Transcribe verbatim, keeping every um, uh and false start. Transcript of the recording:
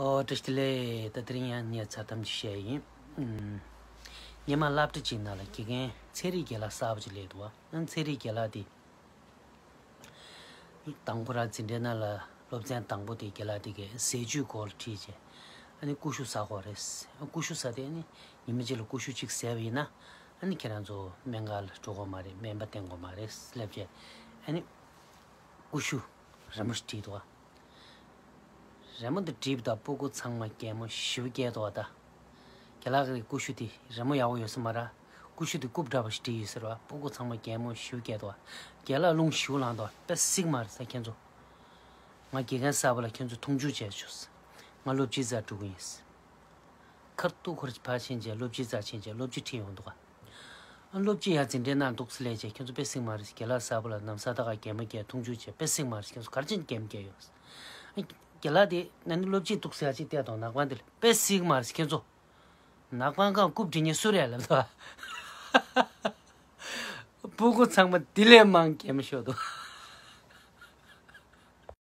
ཨོ། བཀྲ་ཤིས་བདེ་ལེགས། ད་དེ་རིང་ཡང་ངས་མཚར་གཏམ་ཅིག་བཤད་ཡིན། ཨུམ། སྔོན་མ་སློབ་གྲྭ་གཅིག་ནང་ལ་དགེ་རྒན་ཚན་རིག་རྒན་ལགས་གསར་པ་ཅིག་སླེབས་འདུག་བ། ཨ་ནི་ཚན་རིག་རྒན་ལགས་དེ་དང་པོ་རང་འཛིན་གྲྭའི་ནང་ལ་སློབ་ཚན་དང་པོ་དེ་རྒན་ལགས་དེ་གས་ཟས་བཅུད་སྐོར་ལ་ཁྲིད་བྱས། ཨ་ནི་ཀུ་ཤུ་ཟ་དགོས་རེད། ཨ་ཀུ་ཤུ་ཟ་དེ་ཨ་ནི་ཉི་མ་གཅིག་ལ་ཀུ་ཤུ་གཅིག་ཟས་པ་ཡིན་ན། ཨ་ནི་ཁྱེད་རང་ཚོ་སྨན་ཁང་ལ་འགྲོ་དགོས་མ་རེད། སྨན་པ་བསྟེན་དགོས་མ་རེད་ལབ་བྱས། ཨ་ནི་ཀུ་ཤུ་རན་མོ་ཞིག་བྲིས་འདུག་བ། རི་མོ་འདི་བྲིས་པ་དང་སྤུ་གུ་ཚང་མ་གད་མོ་ཞེ་པོ་བགད་འདུག་བ་ད། རྒན་ལགས་ཀྱི་ཀུ་ཤུ་དེ་རི་མོ་ཡག་པོ་ཡོད་ས་མ་རེད། ཀུ་ཤུ་དེ་རྐུབ་འདྲ་པོ་ཞིག་བྲིས་ཡོད་ས་རེད་བ། སྤུ་གུ་ཚང་མ་གད་མོ་ཞེ་པོ་བགད་འདུག་བ། རྒན་ལགས་རླུང་ཞེ་པོ་ལངས་འདུག་བ། དཔེ་སྲིད་མ་རེད་ཟེར། ཁྱེད་ཚོ། ང་དགེ་རྒན་གསར་པ་ལ་ཁྱེད་ཚོ་མཐོང་ཆུང་བྱས་ཆོག་ཟེར། ང་སློབ་སྤྱིའི་རྩར་འགྲོ་གི་ཡིན་ཟེར། ཁ་ཐུག་ཁོ་རང་ཕར་ཕྱིན་བྱས་སློབ་སྤྱིའི་རྩར་ཕྱིན་བྱས་སློབ་སྤྱི་ཁྲིད་ཡོང་འདུག་ག། ཨ་སློབ་སྤྱི་ཡར་འཛིན་གྲྭའི་ནང་འདུག་སེ་སླེབས་བྱས་ཁྱེད་ཚོ་དཔེ་སྲིད་མ་རེད། རྒན་ལགས་གསར་པ་ལ་ནམ་ཟླ་ཁ་གད་མོ་བགད། མཐོང་ཆུང་བྱས། དཔེ་སྲིད་མ་རེད། ཁྱེད་ཚོ་ག་རེ་བྱས་ནས་གད་མོ་བགད་ཡོད། ཨ་རྒན་ལགས་དེ་ན་ནི་སློབ་སྤྱིས་འདུག་སེ་ཡར་ཅིག་བལྟས་དང་ནག་པང་དེ་ལ། དཔེ་སྲིད་མ་རེད་ཁྱེད་ཚོ། ནག་པང་གང་རྐུབ་འབྲི་མཁན་སུ་རེད་ལབ་འདུག་ག། སྤུ་གུ་ཚང་མ་དེ་ལས་མང་གད་མོ་ཤོར་འདུག